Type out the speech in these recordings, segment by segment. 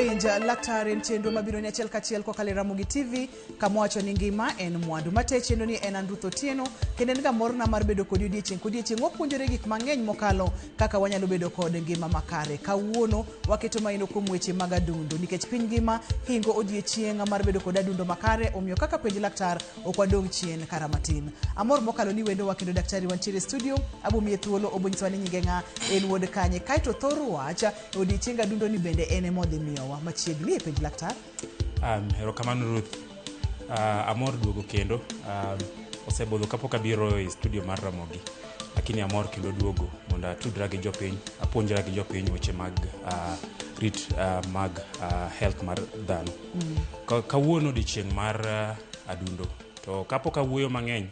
Penj Laktar en chenro mabiro ni achiel kachiel kokalo e Ramogi TV kama wacho ni ngima en mwandu. Mate chenro ni en an Ruth Otieno kendo en ga morna mar bedo kodi odiechieng' kodiechieng'. Wapuonjore gik mang'eny mokalo kaka wanyalo bedo kod ngima makare. Kawuono waketo maino kuom weche mag adundo nikech piny ngima hingo odiechieng' mar bedo kod adundo makare, omiyo kaka Penj Laktar ok wadong' chien kara matin. Amor mokalo ni wendowa kendo daktari wantiere e studio, abomiye thuolo obonyisowa ni nyinge ng'a, en wuod kanye, kaeto thor wach e odiechieng adundo ni bende en ema odhi miyowa machiegni e Penj Laktar. Erokamano Ruth. Amor duogo kendo. Osebudho kapok abiro e studio mar Ramogi. Lakini amor kendo duogo mondo atudra gi jopiny, apuonjra gi jopiny weche mag rit mag health mar dhano. Kawuono odiechieng' mar adundo. To kapok awuoyo mang'eny,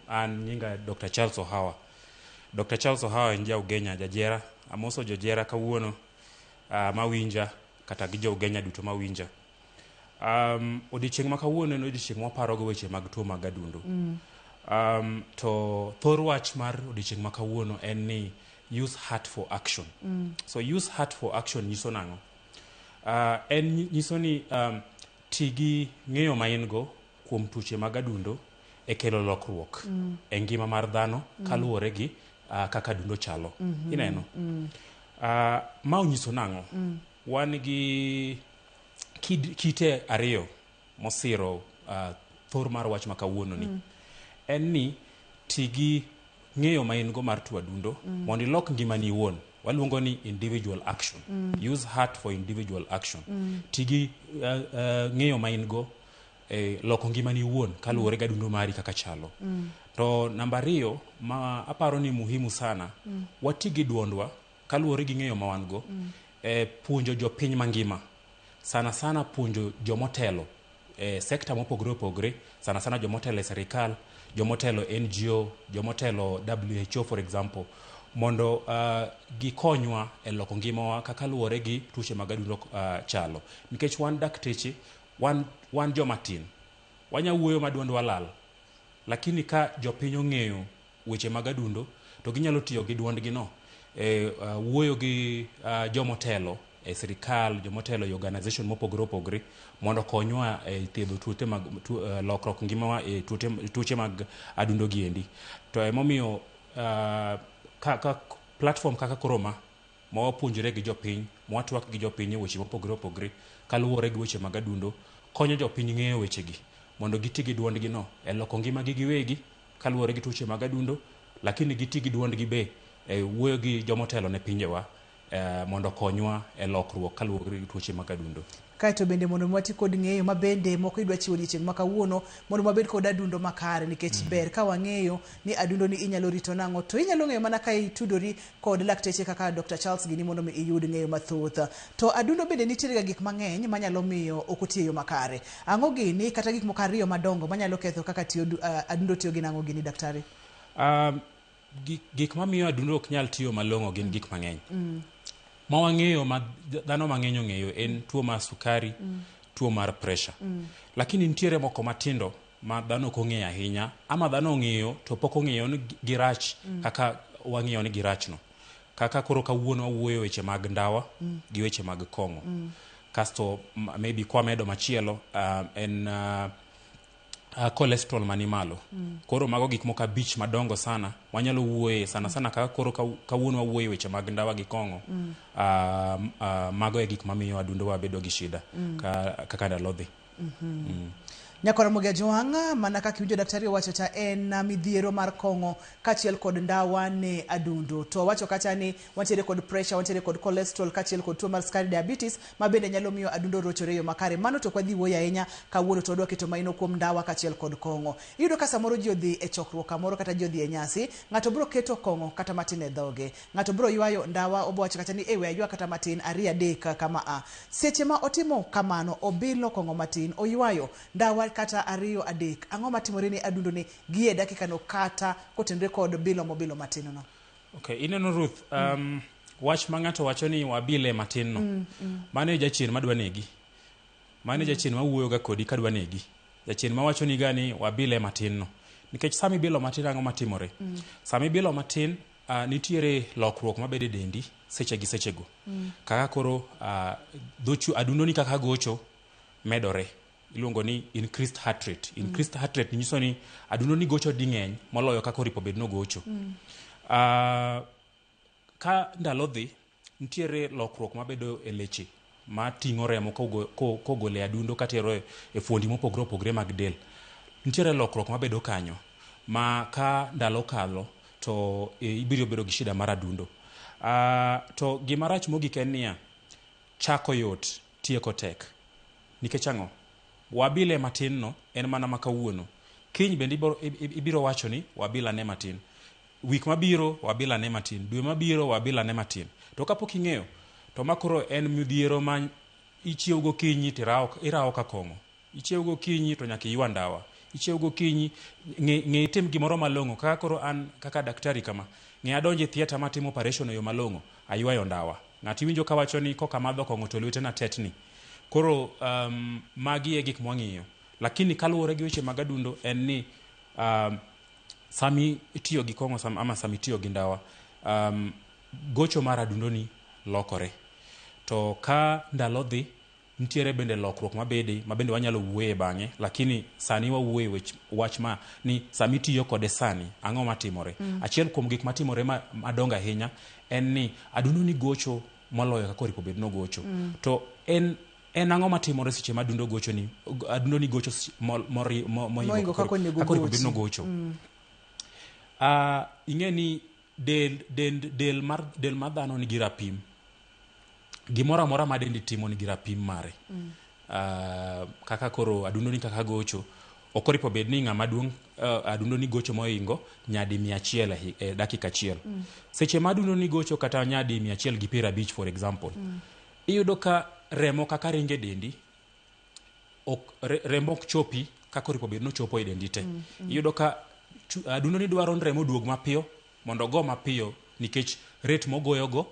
an nyinga Dr. Charles Ohawa. Dr. Charles Ohawa en ja Ugenya, jajera. Amoso jojera kawuono mawinja kata gi jo Ugenya duto mawinja. Odiechieng' ma kawuono en odiechieng' mwaparogo weche mag tuo mag adundo. To thor wach mar odiechieng' ma kawuono en ni use heart for action. So use heart for action nyiso nang'o? En nyiso ni ti gi ng'eyo ma in go kuom tuoche mag adundo e kelo lokruok e ngima mar dhano kaluwore gi kaka adundo chalo. Ineno? Ma onyiso nang'o? Wan gi kite ariyo mosiro thor mar wach ma kawuono ni. En ni ti gi ng'eyo ma in go mar tuo adundo mondo ilok ngimani iwuon. Waluongo ni individual action. Use heart for individual action. Ti gi ng'eyo ma in go e loko ngimani iwuon kaluwore gi adundo mari kaka chalo. To namba ariyo ma aparo ni muhimu sana, wati gi duondwa kaluwore gi ng'eyo ma wan go e puonjo jopiny mangima. Sana sana puonjo jomotelo e sekta mopogore opogore, sana sana jomotelo e sirikal, jomotelo NGO, jomotelo WHO for example, mondo gikonywa e loko ngimawa kaka luwore gi tuoche mag adundo chalo. Nikech wan dakteche, wan joma tin, wanya wuoyo ma duondwa lal, lakini ka jopiny ong'eyo weche mag adundo to ginyalo tiyo gi duondgi no e wuoyo gi jomotelo e sirikal, jomotelo e organization mopogore opogore mondo okonywa e thiedho tuoche mag lokruok ngimawa e tuoche mag adundo giendi. To emomiyo ka platform kaka koro ma wapuonjore gi jopiny, ma watwak gi jopiny e weche mopogore opogore kaluwore gi weche mag adundo, konyo jopiny ng'eyo wechegi mondo giti gi duondgi no e loko ngimagi giwegi kaluwore gi tuoche mag adundo, lakini giti gi duondgi be e wuoyo gi jomotelo ne pinjewa mondo okonywa e lokruok kaluwore gi tuoche mag adundo. Kaeto bende mondo wati kod ng'eyo ma bende moko idwa chiwo odiechieng' ma kawuono mondo wabed kod adundo makare nikech ber ka wang'eyo ni adundo ni inyalo rito nang'o to inyalo ng'eyo mana ka itudori kod lakteche kaka Dr. Charles gini mondo mi iyud ng'eyo mathoth. To adundo bende nitiere ga gik mang'eny manyalo miyo ok oti e yo makare. Ang'o gini kata gik moko ariyo madongo manyalo ketho kaka tiyo adundo tiyo gi nang'o gini daktari? Gik mamiyo adundo ok nyal tiyo malong'o gin gik mang'eny. Ma wang'eyo ma dhano mang'eny ong'eyo en tuo mar sukari, tuo mar pressure. Lakini nitiere moko matindo ma dhano ok ong'eyo ahinya, ama dhano ong'eyo to pok ong'eyo ni girach kaka wang'eyo ni girach no. Kaka koro kawuono wawuoyo weche mag ndawa gi weche mag kong'o. Kasto maybe kwamedo machielo en cholesterol mani malo. Koro mago gik moko abich madongo sana wanyalo wuoye sana sana kaka koro kawuono wawuoye weche mag ndawa gi kong'o. Mago e gik mamiyo adundowa bedo gi shida kaka ndalo dhi. Nyakora Ramogi Ajwang', mana kaka iwinjo daktari owacho cha en midhiero mar kong'o kaachiel kod ndawa ne adundo. To owacho kacha ni wantiere kod pressure, wantiere kod cholesterol kaachiel kod tuo mar sukari diabetes ma bende nyalo miyo adundo rochore e yo makare. Mano to ok wadhi wuoyo ahinya kawuono to wadwa keto maino kuom ndawa kaachiel kod kong'o. Iyudo ka samoro ji odhi e chokruok kamoro kata ji odhi e nyasi, ng'ato biro keto kong'o kata matin e dhoge. Ng'ato biro ywayo ndawa, obo wacho kata ni we aywa kata matin, ariyo adek kama a. Seche ma otimo kamano, obilo kong'o matin, oywayo ndawa kata ariyo adek. Ang'o matimore ne adundo ni gi e dakika no kata kotenore kod bilo mobilo matin no? Okay, ineno Ruth, wach ma ng'ato wacho ni wabile matin no. Mano e jachien madwa negi. Mano e jachien mawuoyo ga kodi kadwa negi. Jachien mawacho ni ga ni wabile matin no. Nikech sama ibilo matin ang'o matimore? Sama ibilo matin, nitiere lokruok mabedo e dendi. seche gi sechego. Kaka koro adundoni kaka gocho medore. Iluongo ni increased heart rate. Increased heart rate nyiso ni adundoni gocho ding'eny moloyo kaka oripo bed nogocho. Ka ndalo dhi, nitiere lokruok mabedo e leche mating'o remo kogolo e adundo katero e fuondi mopogore opogore mag del. Nitiere lokruok mabedo kanyo ma ka ndalo kalo to ibiro bedo gi shida mar adundo. To gima rach mogik en niya, chako yot, tieko tek. Nikech ang'o? Wabile matin no en mana ma kawuono. Kiny bende ibiro wacho ni wabila ne matin. Wik mabiro wabila ne matin. Dwe mabiro wabila ne matin. To kapok ing'eyo, to ma koro en midhiero ma ichiew gokinyi to irawo ka kong'o. Ichiew gokinyi to nyaka iywa ndawa. Ichiew gokinyi, ng'e itim gimoro malong'o. Kaka koro an kaka daktari kama, ng'e adonjo e theatre matimo operation e yo malong'o, aywayo ndawa. Ng'ato iwinjo kawacho ni koka amadho kong'o to lwetena tetni. Koro magi e gik mwang'iyo. Lakini kaluwore gi weche mag adundo en ni sami itiyo gi kong'o ama sami itiyo gi ndawa, gocho mar adundoni lokore. To ka ndalo dhi, nitiere bende lokruok mabede mabende wanyalo wuoye bang'e, lakini sani wawuoye wach ma ni sami itiyo kode sani, ang'o matimore? Achiel kuom gik matimore madongo ahinya en ni adundoni gocho moloyo kaka oripo bed nogocho. To en ang'o matimore seche ma adundo gocho ni, adundo ni gocho mohingo kaka oripo bed nogocho? Ing'e ni del mar dhano nigi rapim. Gimoro amora ma dendi timo nigi rapim mare. Kaka koro adundo ni kaka gocho, ok oripo bed ni ng'ama duong' adundo ni gocho mohingo nyadi 100 e dakika achiel. Seche ma adundo ni gocho kata nyadi 150 for example, iyudo ka remo kaka ringe e dendi, remo ok chopi kaka oripo bed nochopo e dendi te. Iyudo ka adundo ni dwaro ni remo oduog mapiyo mondo ogo mapiyo nikech rate mogoyogo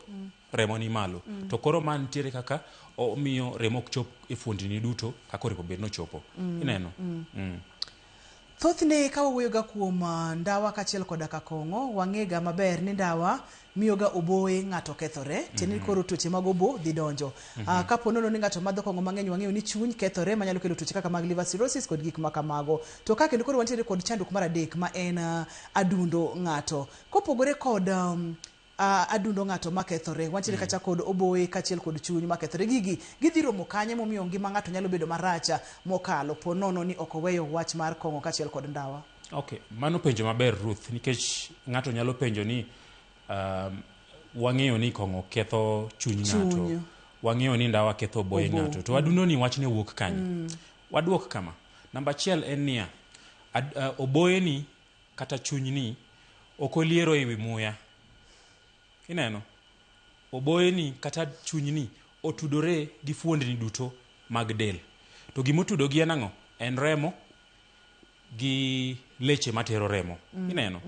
remo ni malo. To koro ma nitiere kaka omiyo remo ok chop e fuondni duto kaka oripo bed nochopo. Ineno? Thothne ka wawuoyoga kuom ndawa kaachiel koda ka kong'o, wang'ega maber ni ndawa miyoga oboye ng'ato kethore, tiende ni koro tuoche mag obo dhi donjo. Kapo nono ni ng'ato madho kong'o mang'eny, wang'eyo ni chuny kethore manyalo kelo tuoche kaka mag liver cirrhosis kod gik makamago. To ka kendo koro wantiere kod chandruok mar adek ma en adundo ng'ato. Kopogore kod adundo ng'ato makethore, wantiere kacha kod oboye kaachiel kod chuny makethore. Gigi gidhi romo kanye momiyo ngima ng'ato nyalo bedo marach mokalo po nono ni ok oweyo wach mar kong'o kaachiel kod ndawa? Okay, mano penjo maber Ruth, nikech ng'ato nyalo penjo ni wang'eyo ni kong'o ketho chuny ng'ato, wang'eyo ni ndawa ketho oboye ng'ato, to adundo ni wachne wuok kanye? Waduok kama. Namba achiel en niya, oboye ni kata chuny ni ok oliero ewi muya. Ineno? Oboye ni kata chuny ni otudore gi fuondni duto mag del. To gimotudogi en ang'o? En remo gi leche matero remo. Ineno?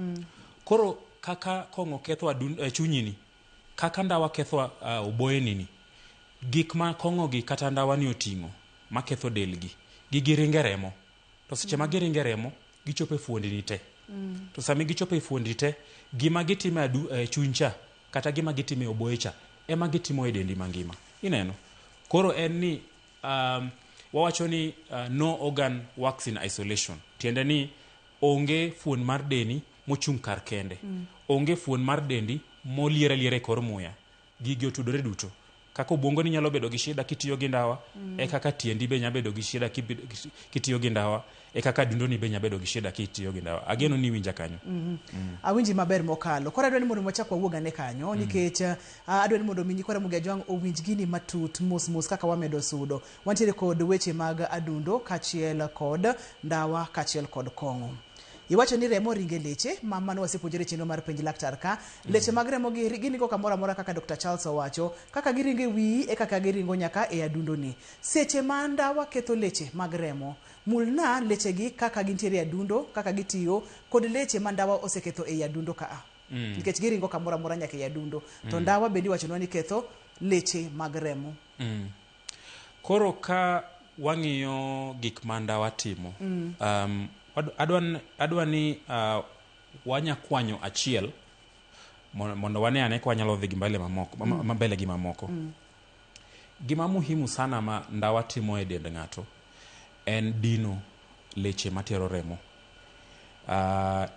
Koro kaka kong'o ketho chunyi ni, kaka ndawa ketho oboye ni ni, gik ma kong'o gi kata ndawa ni oting'o maketho del gi, gigi ringe remo. To seche ma giringe remo, gichopo e fuondni te. To sami gichopo e fuondni te, gima gitimo e chuny cha, kata gima gitimo e oboye cha, ema gitimo e dendi mangima. Ineno? Koro en ni, wawacho ni no organ works in isolation. Tiende ni onge fuon mar deni mochung' kar kende. Onge fuon mar dendi moliere liere e kor muya. Gigi otudore duto. Kaka obwongo ni nyalo bedo gi shida kitiyo gi ndawa, e kaka tiendi be nyalo bedo gi shida kitiyo gi ndawa, e kaka adundo ni be nyalo bedo gi shida kitiyo gi ndawa. Ageno ni iwinja kanyo. Awinji maber mokalo. Koro adwa ni mondo wachak wawuog ane kanyo, nikech adwa ni mondo mi nyikwa Ramogi Ajwang' owinj gini matut mos mos kaka wamedo sudo. Wantiere kod weche mag adundo kaachiel kod ndawa kaachiel kod kong'o. Iwacho ni remo ringe leche, ma mano wasepuonjore chenro mar penj laktar ka. Leche mag remo gi giringo kamoro amora kaka Dr. Charles owacho, kaka giringo e wiyi e kaka giringo nyaka e adundoni. Seche ma ndawa ketho leche mag remo, mulna lechegi kaka gintiere e adundo, kaka gitiyo, kod leche ma ndawa oseketho ei adundo ka. Nikech giringo kamoro amora nyaka ei adundo. To ndawa bende iwachonwa ni ketho leche mag remo. Koro ka wang'iyo gik ma ndawa timo, adwa ni wanya kwanyo achiel Mondo wane ane ka wanyalo dhi gi mbele mamoko, mbele gi mamoko. Gima muhimu sana ma ndawa timo e dend ng'ato en dino leche matero remo.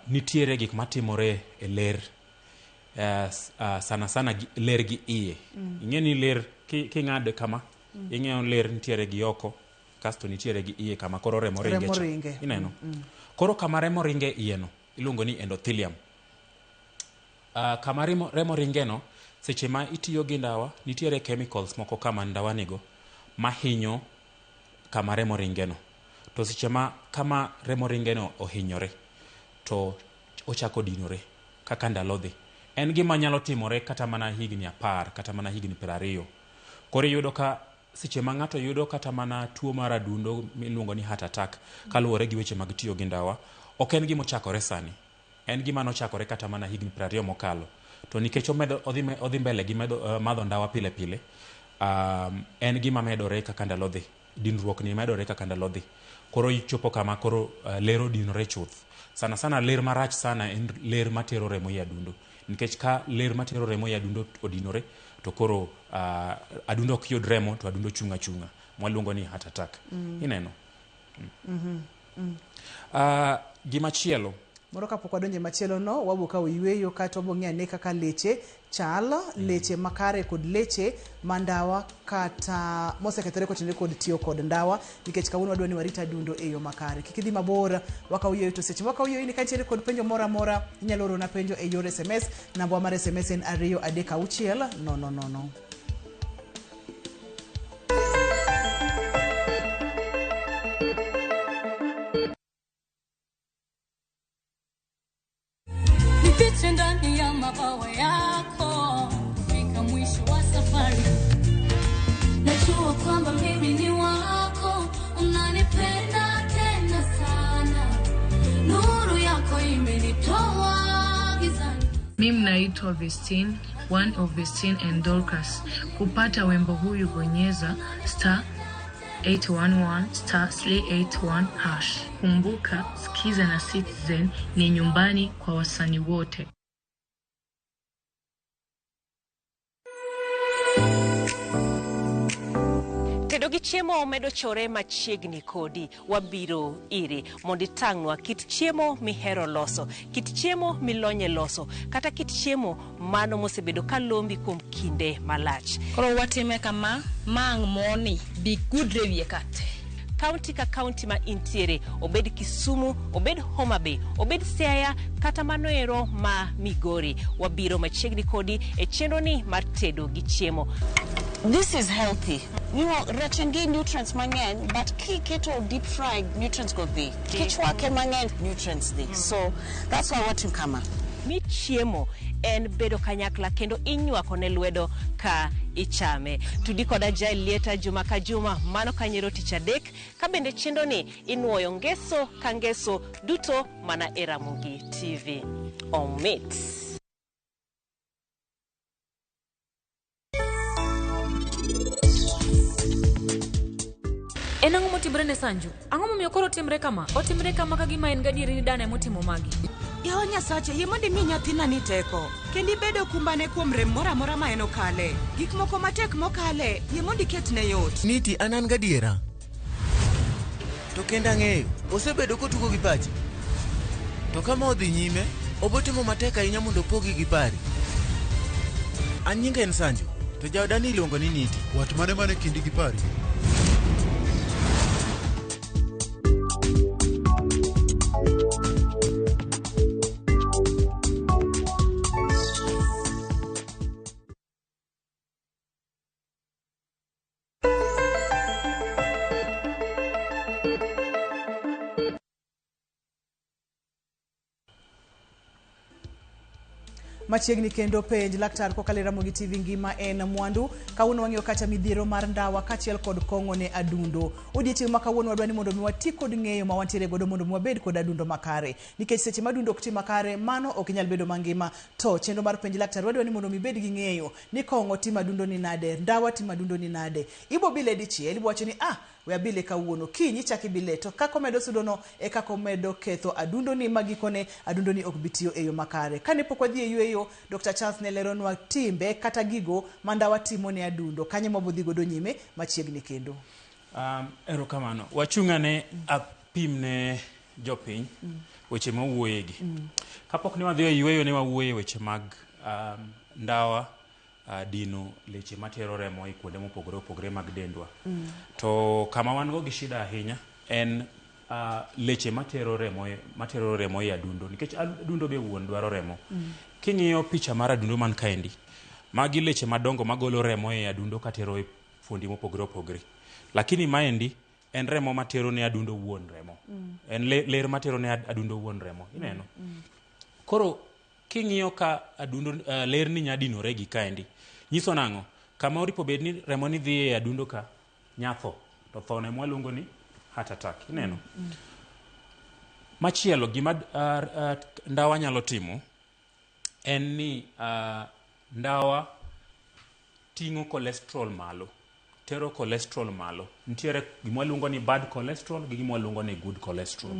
Nitiere gik matimore e ler, sana sana ler gi iye. Ing'e ni ler king'ade kama, ing'eyo ler nitiere gi oko, kasto nitiere gi iye kama koro remo ringe cha. Ineno? Koro kama remo ringe iye no, iluongo ni endothelium. Kama remo ringe no, seche ma itiyo gi ndawa, nitiere chemicals moko kama ndawa nigo mahinyo kama remo ringe no. To seche ma kama remo ringe no ohinyore, to ochako dinore kaka ndalo dhi. En gima nyalo timore kata mana higni 10, kata mana higni 20. Koro iyudo ka seche ma ng'ato yudo kata mana tuo mar adundo miluongo ni heart attack, kaluwore gi weche mag tiyo gi ndawa, ok en gima ochakore sani. En gima nochakore kata mana higni 20 mokalo. To nikech omedo, odhi mbele gi medo, madho ndawa pile pile, en gima medore kaka ndalo dhi. Dinruok ni medore kaka ndalo dhi. Koro ichopo kama koro ler odinore chuth. Sana sana ler marach sana en ler matero remo e adundo. Nikech ka ler matero remo e adundo odinore, to koro adundo ok yud remo, to adundo chung' achung'a. Mwaluongo ni heart attack. Ineno? Gimachielo. Moro kapok wadonjo e machielo no, wabiro kawo yueyo kaeto wabiro ng'iyo ane kaka leche chal, leche makare kod leche ma ndawa kata mosekethore kotenore kod tiyo kod ndawa, nikech kawuono wadwa ni warit adundo e yo makare. Kik idhi mabor, wakawo yueyo to seche mwakawo yueyo ni ka nitiere kod penjo moro amora, inyalo orona penjo e yor SMS. Namba mar SMS en 2 3 6 0 0 0. Nifiche ndani ya mabawa yako kufika mwisho wa safari. Najua kwamba mimi ni wako, unanipenda tena sana. Nuru yako imenitoa gizani. Mimi naitwa Vestine, one of Vestine and Dorcas. Kupata wimbo huyu bonyeza star 811 star 381 hash. Kumbuka, Skiza na Citizen ni nyumbani kwa wasanii wote. Tedo gi chiemo medo chore machiegni kodi. Wabiro iri mondo itang'nwa kit chiemo mihero loso, kit chiemo milonye loso, kata kit chiemo mano mosebedo ka lombi kuom kinde malach. Koro watime kama, ma ang' moni bi gudre wiye kate. Kaunti ka kaunti ma intiere, obed Kisumu, obed Homa Bay, obed Siaya, kata mano ero ma Migori. Wabiro machiegni kodi e chenro ni mar tedo gi chiemo. This is healthy. You know, rech en gi nutrients mang'eny, but kiketo deep fried, nutrients go dhi. Kichwake mang'eny, nutrients dhi. So that's why watimo kama. Mi chiemo en bedo kanyakla kendo inywako ne lwedo ka ichame. Tudi koda Jael Lieta juma ka juma, mano kanyero tich adek, ka bende chenro ni inuoyo ngeso ka ngeso duto mana e Ramogi TV. Omit. En ang'o motimore ne Sanju? Ang'o momiyo koro otimre kama? Otimre kama ka gima en gadieri ni dana emotimo magi. Yawa Nyasache, yie mondo imi nyathina ni teko, kendo ibed okumbane kuom rem moro amora ma en okale. Gik moko matek mokale, yie mondo iketne yot. Niti an an gadiera. To kendo ang'eyo, osebedo kotugo gi pache. To kama odhi nyime, obotimo matek ahinya mondo opogi gi pari. An nyinga en Sanju, to jaoda ni iluongo ni Niti. Wat mane mane kindi gi pari? Machiegni kendo penj laktar kokalo e Ramogi TV ngima en mwandu. Kawuono wang'iyo kacha midhiero mar ndawa kaachiel kod kong'o ne adundo. Odiechieng' ma kawuono wadwa ni mondo mi wati kod ng'eyo ma wantiere godo mondo mi wabed kod adundo makare. Nikech seche ma adundo ok ti makare, mano ok inyal bedo mangima. To chenro mar penj laktar wadwa ni mondo mi ibed gi ng'eyo ni kong'o timo adundo ni nade, ndawa timo adundo ni nade. Ibo bile dichiel, ibo wacho ni We abile kawuono, kiny ichak ibile. To kaka omedo sudono e kaka omedo ketho adundoni ma gikone adundoni ok bi tiyo e yo makare. Kane pok wadhi e yueyo, Dr. Charles ne leronwa timbe kata gigo ma ndawa timo ne adundo. Kanyo ema wabodhi godo nyime machiegni kendo. Erokamano. Wachung' ane apim ne jopiny weche ma wuoyegi. Kapok ne wadhi e yueyo ne wawuoye e weche mag ndawa dino leche matero remo e kuonde mopogore opogore mag dendwa. To kama wan go gi shida ahinya en leche matero remo e, matero remo e adundo nikech adundo be wuon dwaro remo. King'iyo picha mar adundo man kaendi, magi leche madongo magolo remo e adundo katero e fuondi mopogore opogore. Lakini maendi en remo matero ne adundo wuon remo. En ler matero ne adundo wuon remo. Ineno? Koro king'iyo ka adundo lerni nya dinore gi kaendi. Nyiso nang'o? Kama oripo bed ni remo ni dhi e adundo ka nyatho to tho ne mwaluongo ni heart attack. Ineno? Machielo gima ndawa nyalo timo en ni ndawa ting'o cholesterol malo, tero cholesterol malo. Nitiere gima waluongo ni bad cholesterol gi gima waluongo ni good cholesterol.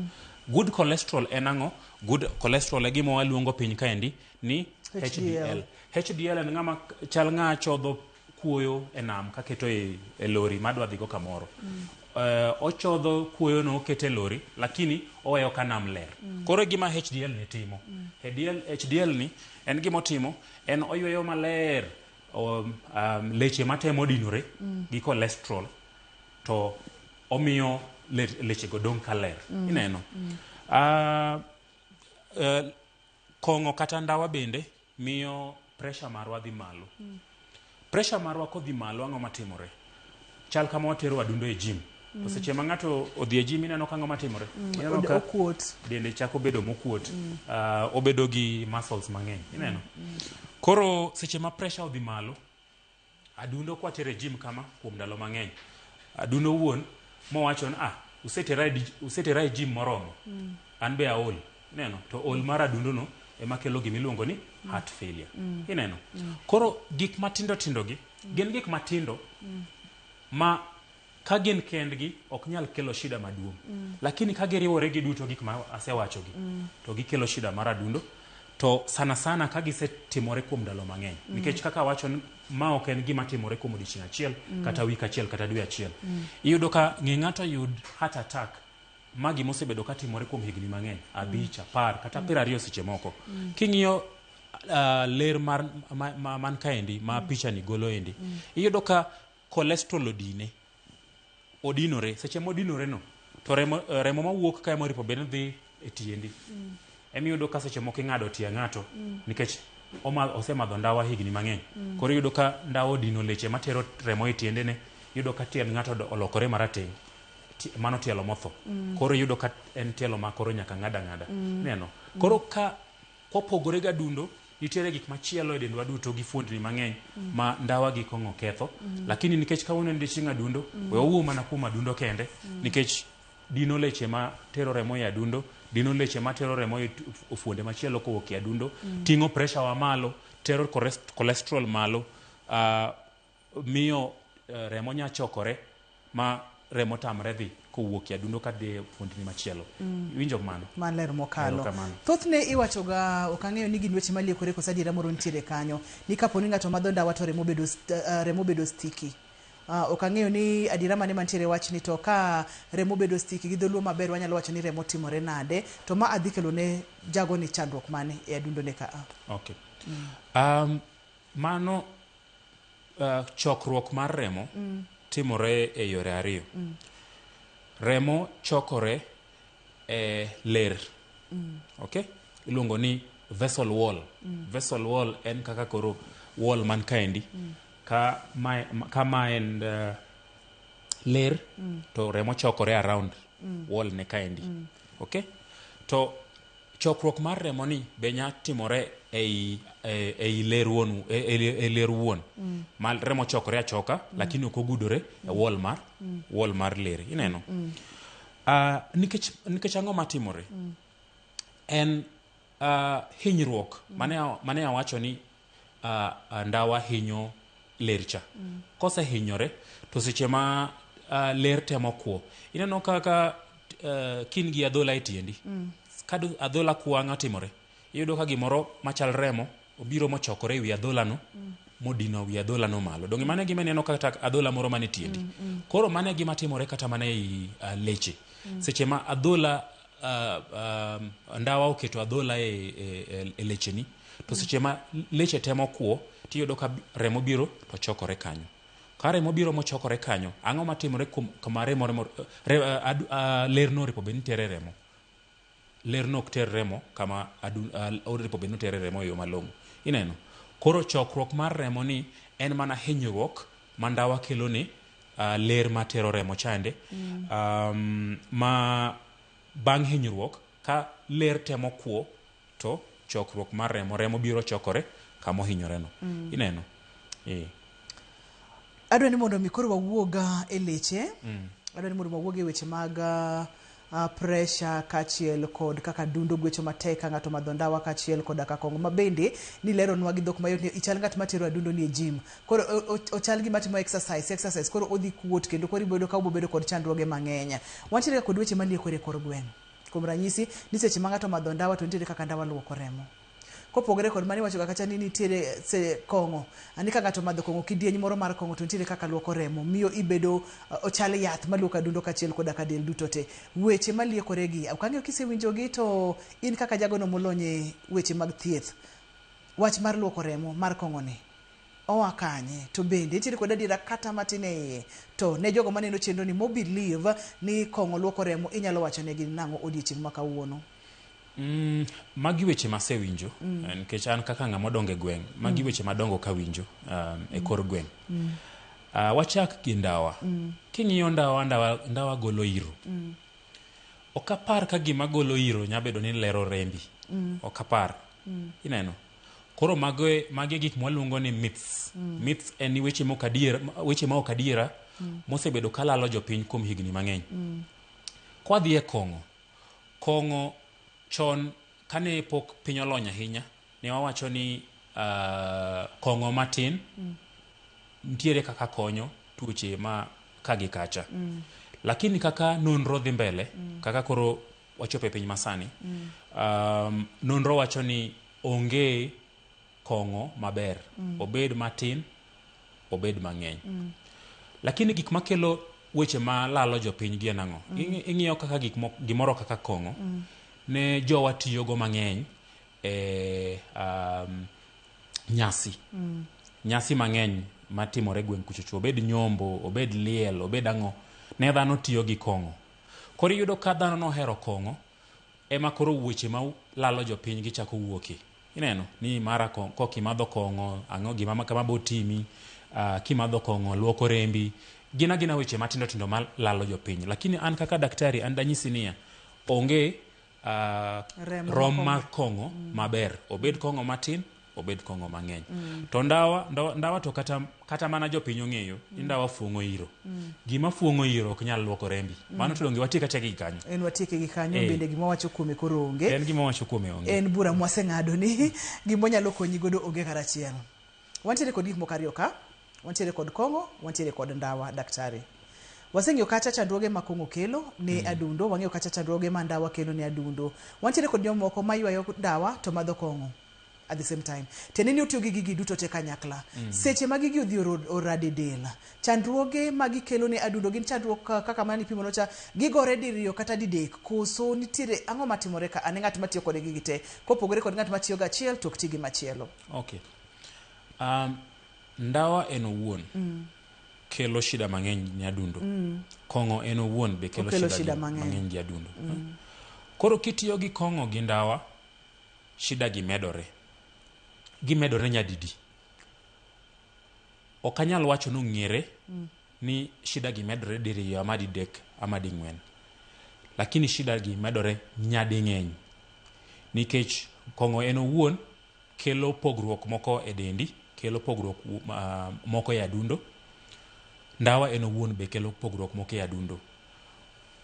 Good cholesterol en ang'o? Good cholesterol e gima waluongo piny kaendi ni HDL. HDL en ng'ama chal ng'a chodho kuoyo e nam kaketo e lori madwa dhigo kamoro. Ochodho kuoyo no oketo e lori lakini oweyo ka nam ler. Koro e gima HDL ni timo. HDL ni en gima otimo en oyweyo maler leche matemo dinore gi cholesterol to omiyo lechego dong' ka ler. Ineno? Kong'o kata ndawa bende miyo pressure marwa dhi malo. Pressure marwa kodhi malo ang'o matimore? Chal kama watero adundo e gym. To seche ma ng'ato odhi e gym ineno ka ang'o matimore? Ineno ka Okuot. dende chako bedo mokuot. Obedo gi muscles mang'eny. Ineno? Koro seche ma pressure odhi malo, adundo kwatero e gym kama kuom ndalo mang'eny, adundo wuon mowacho ni usetera e gym moromo, an be aol. Ineno? To ol mar adundo no ema kelo gima iluongo ni heart failure. Ineno? Koro gik matindo tindo gi, gin gik matindo ma ka gin kendgi ok nyal kelo shida maduong'. Lakini ka giriwore giduto gik ma asewachogi, to gikelo shida mar adundo. To sana sana ka gisetimore kuom ndalo mang'eny. Nikech kaka awacho ni ma ok en gima timore kuom odiochieng' achiel, kata wik achiel, kata dwe achiel. Iyudo ka ng'e ng'ato yud heart attack ma gima osebedo katimore kuom higni mang'eny, 5, 10, kata 20 seche moko. King'iyo ler mar man kaendi, ma picha ni golo endi, iyudo ka cholesterol odine. Odinore, seche modinore no, to remo mawuok ka ema oripo bed ni dhi e tiendi. Emiyudo ka seche moko ing'ado tie ng'ato, nikech osemadho ndawa higni mang'eny. Koro iyudo ka ndawa odino leche matero remo e tiendene, iyudo ka tiend ng'ato olokore marateng'. Mano tielo motho. Koro iyudo ka en tielo ma koro nyaka ng'ad ang'ada. Neno. Koro ka kopogore gi adundo, nitiere gik machielo e dendwa duto gi fuondni mang'eny ma ndawa gi kong'o ketho. Lakini nikech kawuono en odiochieng' adundo, we wawuo mana kuom adundo kende, nikech dino leche ma tero remo e adundo, dino leche ma tero remo e fuonde machielo kowuok e adundo, ting'o pressure wa malo, tero cholesterol malo, miyo remo nya chokore ma remo tamre dhi kowuok e adundo kadhi e fuondni machielo. Iwinjo mano? Maler mokalo. Erokamano. Thothne iwachoga, ok ang'eyo ni gin weche maliekore koso adiera moro nitiere kanyo, ni kapo ni ng'ato madho ndawa to remo bedo sticky. Ok ang'eyo ni adiera mane mantiere wachni, to ka remo bedo sticky gi dholuo maber wanyalo wacho ni remo timore nade, to ma adhi kelo ne jago ni chandruok mane e adundo ne ka a. Okay. Mano chokruok mar remo timore e yore ariyo. Remo chokore e ler. Okay? Iluongo ni vessel wall. Vessel wall en kaka koro wall man kaendi. Ka ma en ler to remo chokore around wall ne kaendi. Okay? To chokruok mar remo ni be nya timore ei ler wuon, e ler wuon. Ma remo chokore achoka, lakini ok ogudore e wall mar ler. Ineno? Nikech ang'o matimore? En hinyruok mane awacho ni ndawa hinyo ler cha. Kosehinyore to seche ma ler temo kuo, ineno kaka kin gi adhola e tiendi. Ka adhola kuo, ang'o timore? Iyudo ka gimoro machal remo obiro mochokore ewi adholano modino wi adholano malo. Donge mano e gima ineno kata adhola moro man e tiendi? Koro mano e gima timore kata mana ei leche. Seche ma adhola ndawa oketo adhola e lecheni, to seche ma leche temo kuo, tiyudo ka remo biro to chokore kanyo. Ka remo biro mochokore kanyo, ang'o matimore kuom kama remo, remo re, adu, lerno orepo bed ni tere remo? Lerno ok ter remo kama orepo bed ni otere remo e yo malong'o. Ineno? Koro chokruok mar remo ni en mana hinyruok ma ndawa kelo ne ler matero remo chande. Ma bang' hinyruok ka ler temo kuo, to chokruok mar remo, remo biro chokore kama ohinyoreno. Ineno? Adwa ni mondo mi koro wawuog e leche. Adwa ni mondo wawuog e weche mag pressure kaachiel kod kaka dundo gwecho matek ka ng'ato madho ndawa kaachiel koda ka kong'o ma bende nileronwa gi dhok mayot ni ichal ng'at matero adundo ni e gym. Koro ochal gima timo exercise, koro odhi kuot kendo koro iboyudo ka obobedo kod chandruoge mang'eny. Wantiere ga kod weche maliekore e kor gweng'. Kuom ranyisi, ni seche ma ng'ato omadho ndawa to nitiere kaka ndawa luoko remo. Kopogore kod mano, iwacho ga kacha ni nitiere se kong'o. Ani ka ng'ato omadho kong'o, kidieny moro mar kong'o, to nitiere kaka luoko remo. Miyo ibedo ochal yath maluoko adundo kaachiel koda ka del duto te. Weche maliekore gi, ok ang'eyo kisewinjogi, to in kaka jagono molony e weche mag thieth. Wach mar luoko remo mar kong'o ni oa kanye? To bende nitiere kod adiera kata matin e iye? To ne jogo maneno chenro ni mo believe ni kong'o luoko remo, inyalo wacho negi nang'o odiechieng' ma kawuono? Magi weche masewinjo nikech an kaka ng'ama odongo e gweng', magi weche madongo kawinjo e kor gweng'. Wachak gi ndawa. King'iyo ndawa, ndawa golo iro. Ok apar ka gima golo iro nya bedo ni lero rembi. Ok apar. Ineno? Koro mago magi e gik mwaluongo ni myths. Myths en ni weche mok adier, weche ma ok adiera mosebedo kalalo jopiny kuom higni mang'eny. Kwadhi e kong'o, kong'o chon kane pok piny olony ahinya, ne wawacho ni kong'o matin nitiere kaka konyo tuoche ma ka gi kacha. Lakini kaka nonro dhi mbele, kaka koro wachopo e piny masani, nonro wacho ni onge kong'o maber, obed matin, obed mang'eny. Lakini gik makelo weche ma lalo jopiny gi en ang'o? Ing'iyo kaka gik gimoro kaka kong'o, ne jowa tiyogo mang'eny e nyasi. Nyasi mang'eny matimore gweng' kuchocho, obed nyombo, obed liel, obed ang'o, ne dhano tiyo gi kong'o. Koro iyudo ka dhano nohero kong'o, ema koro weche ma lalo jopiny gichako wuokie. Ineno ni mara kok imadho kong'o, ang'o gima kama bo timi, kimadho kong'o luoko rembi. Gin agina weche matindo tindo ma lalo jopiny. Lakini an kaka daktari, an danyisi niya, onge Remo rom kong'o. mar kong'o maber, obed kong'o matin, obed kong'o mang'eny. To ndawa to kata mana jopiny ong'eyo ni ndawa fuong'o iro. Gima fuong'o iro ok nyal luoko rembi. Mano to donge watiek atieka gi kanyo. En watieke gi kanyo, bende gima wacho kuome koro onge. En gima wacho kuome onge. En bura mwaseng'ado ni gima onyalo konyi godo onge karachiel. Wantiere kod gik moko ariyo ka. Wantiere kod kong'o, wantiere kod ndawa, daktari. Waseng'iyo kacha chandruoge ma kong'o kelo ne adundo, wang'iyo kacha chandruoge ma ndawa kelo ne adundo. Wantiere kod jomoko maywayo ndawa to madho kong'o at the same time. Tiende ni otiyo gi gigi duto te kanyakla. Seche ma gigi odhi orado e del, chandruoge ma gikelo ne adundo gin chandruok kaka mane ipimo nocha, gigore diriyo kata didek, koso nitiere ang'o matimore ka ane ng'at matiyo kod gigi te, kopogore kod ng'at matiyo gi achiel to ok ti gi machielo? Okay. Ndawa en owuon kelo shida mang'eny ne adundo. Kong'o en owuon be kelo Okelo shida shida mang'eny. mang'eny gi adundo. Koro kitiyo gi kong'o gi ndawa, shida gi medore. Gimedore nyadidi. Ok anyal wacho ni ong'ere ni shida gi medore diriyo ama didek ama ding'wen. Lakini shida gi medore nyading'eny. Nikech kong'o en owuon kelo pogruok moko e dendi, kelo pogruok moko e adundo. Ndawa en owuon be kelo pogruok moko e adundo.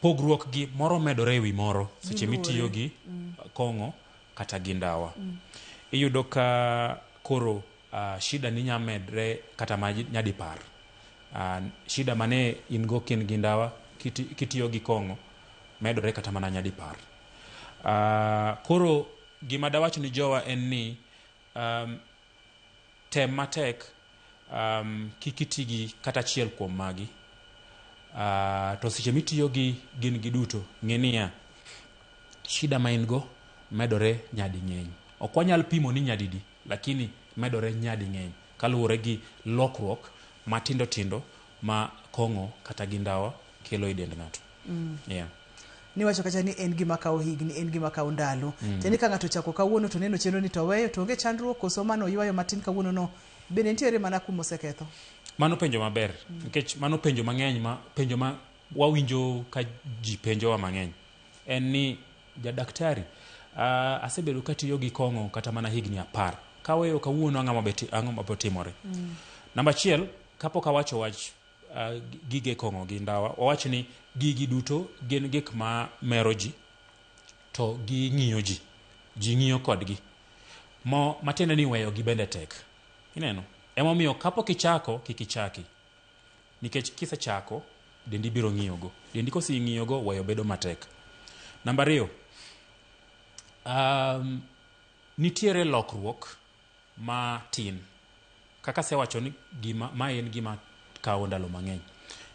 Pogruok gi moro medore ewi moro seche Giluwore. mitiyo gi kong'o kata gi ndawa. Iyudo ka koro shida ni nya medre kata ma nyadipar. Shida mane in go kin gi ndawa kitiyo gi kong'o medore kata mana nyadipar. Koro gima dawach ni jowa en ni tem matek kik iti gi kata achiel kuom magi. To seche mitiyo gi gin giduto, ng'e niya, shida ma in go medore nyading'eny. Ok wanyal pimo ni nyadidi, lakini medore nyading'eny kaluwore gi lokruok matindo tindo ma kong'o kata gi ndawa kelo e dend ng'ato. Yeah. Niwacho kacha ni en gima kawo higni, en gima kawo ndalo. Tiende ka ng'ato ochako kawuono to neno chenro ni to weyo to onge chandruok koso mano ywayo matin kawuono no bende nitiere mana kuma oseketho. Mano penjo maber, nikech mano penjo mang'eny ma penjo ma wawinjo ka ji penjowa mang'eny. En ni jadaktari, asebedo katiyo gi kong'o kata mana higni 10. Kaweyo kawuono ang'o mabiro timore? Namba achiel, kapok awacho wach gige kong'o gi ndawa, wawach ni gigi duto gin gik ma mero ji to ging'iyo ji. Ji ng'iyo kodgi. Mo matiende ni weyo gi bende tek. Ineno? Emomiyo kapok ichako, kik ichaki. Nikech kisechako, dendi biro ng'iyogo. Dendi koseng'iyogo, weyo bedo matek. Namba 2, nitiere lokruok matin. Kaka asewacho ni gima ma en gima kawo ndalo mang'eny.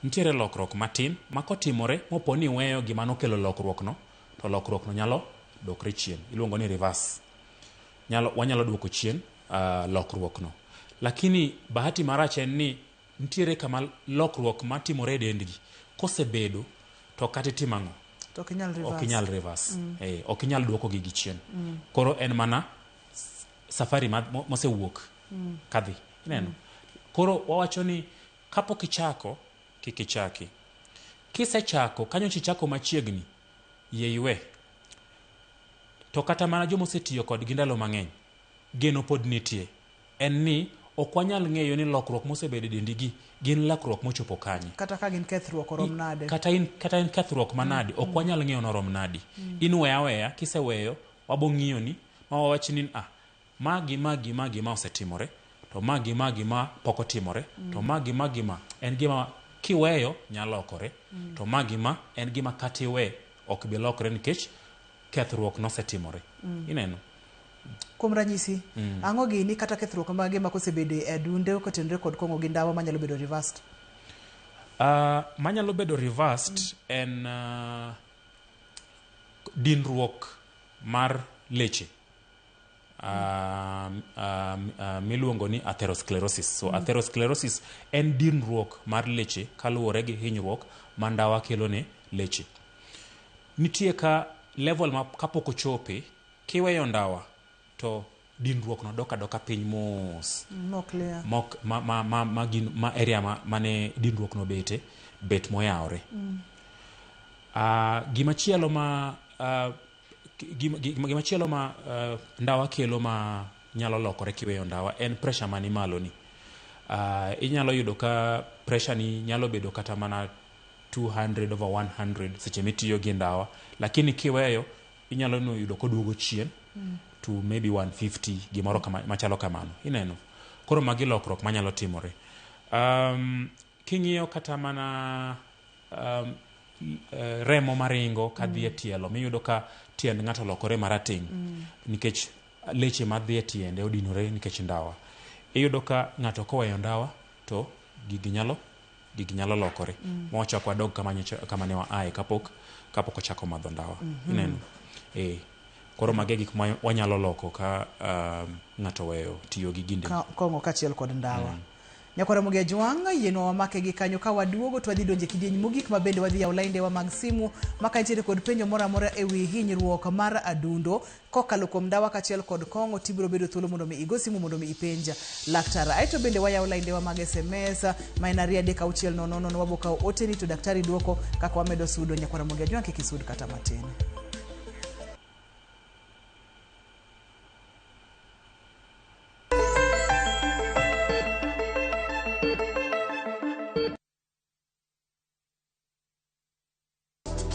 Nitiere lokruok matin ma kotimore mopo ni iweyo gima nokelo lokruok no, to lokruok no nyalo dokre chien. Iluongo ni reverse. Wanyalo duoko chien lokruok no. Lakini bahati marach en ni nitiere kama lokruok matimore e dendgi kosebedo to kata itimo ang'o? To ok inyal reverse. Ok inyal reverse. Ok inyal duoko gigi chien. Koro en mana safari mosewuok kadhi. Ineno? Koro wawacho ni kapok ichako, kik ichaki. Kisechako, kanyo chichako machiegni, yie iwe. To kata mana joma osetiyo kodgi ndalo mang'eny, geno pod nitie. En ni ok wanyal ng'eyo ni lokruok mosebedo e dendigi gin lokruok mochopo kanye. Kata ka gin kethruok orom nade. Kata in kethruok manade, ok wanyal ng'eyo norom nadi. In weya aweya, kiseweyo, wabo ng'iyo ni, ma wawach ni ma gi ma gi ma gi ma osetimore, to ma gi ma gi ma pok otimore, to ma gi ma gi ma en gima kiweyo nyalo lokore, to ma gi ma en gima kata iwe ok bi lokore nikech kethruok nosetimore. Ineno? Kuom ranyisi, ang'o gini kata kethruok mage ma kosebedo e adunde kotenore kod kong'o gi ndawa manyalo bedo reversed? Manyalo bedo reversed en dinruok mar leche. Miluongo ni atherosclerosis. So atherosclerosis en dinruok mar leche kaluwore gi hinyruok ma ndawa kelo ne leche. Nitie ka level ma kapok ochope, kiweyo ndawa to dinruok no dok adoka piny mos. Mok clear. Mok ma area mane dinruok no bete, bet moyawre. Gimachielo ma gimachielo ma ndawa kelo ma nyalo lokore kiweyo ndawa en pressure mani malo ni. Inyalo yudo ka pressure ni nyalo bedo kata mana 200/100 seche mitiyo gi ndawa, lakini kiweyo inyalo no yudo koduogo chien to maybe 150 gimoro kama, machalo kamano. Ineno? Koro magi lokruok manyalo timore. King'iyo kata mana remo maringo kadhi e tielo, miyudo ka tiend ng'ato lokore marateng' nikech leche madhi e tiende odinore nikech ndawa. Iyudo ka ng'ato koweyo ndawa to gigi nyalo lokore. Mawachak wadog kama ne waaye kapok ochako madho ndawa. Ineno? Koro magi e gik ma wanyalo loko ka ng'ato oweyo tiyo gi ginde. Kong'o kaachiel kod ndawa. Nyakwara Mugia Jwang', yienwa wamake gi kanyo ka waduogo to wadhi donjo e kidieny mogik ma bende wadhi yawo laindewa mag simu ma ka nitiere kod penjo moro amora ewi hinyruok mar adundo kokalo kuom ndawa kaachiel kod kong'o, tibiro bedo thuolo mondo mi igo simu mondo mi ipenj laktar. Aeto bende wayawo laindewa mag SMS ma en 2 3 6 0 0, wabo kawo oteni to daktari duoko kaka wamedo sudo. Nyakwara Mugia Jwang', kik isud kata matin.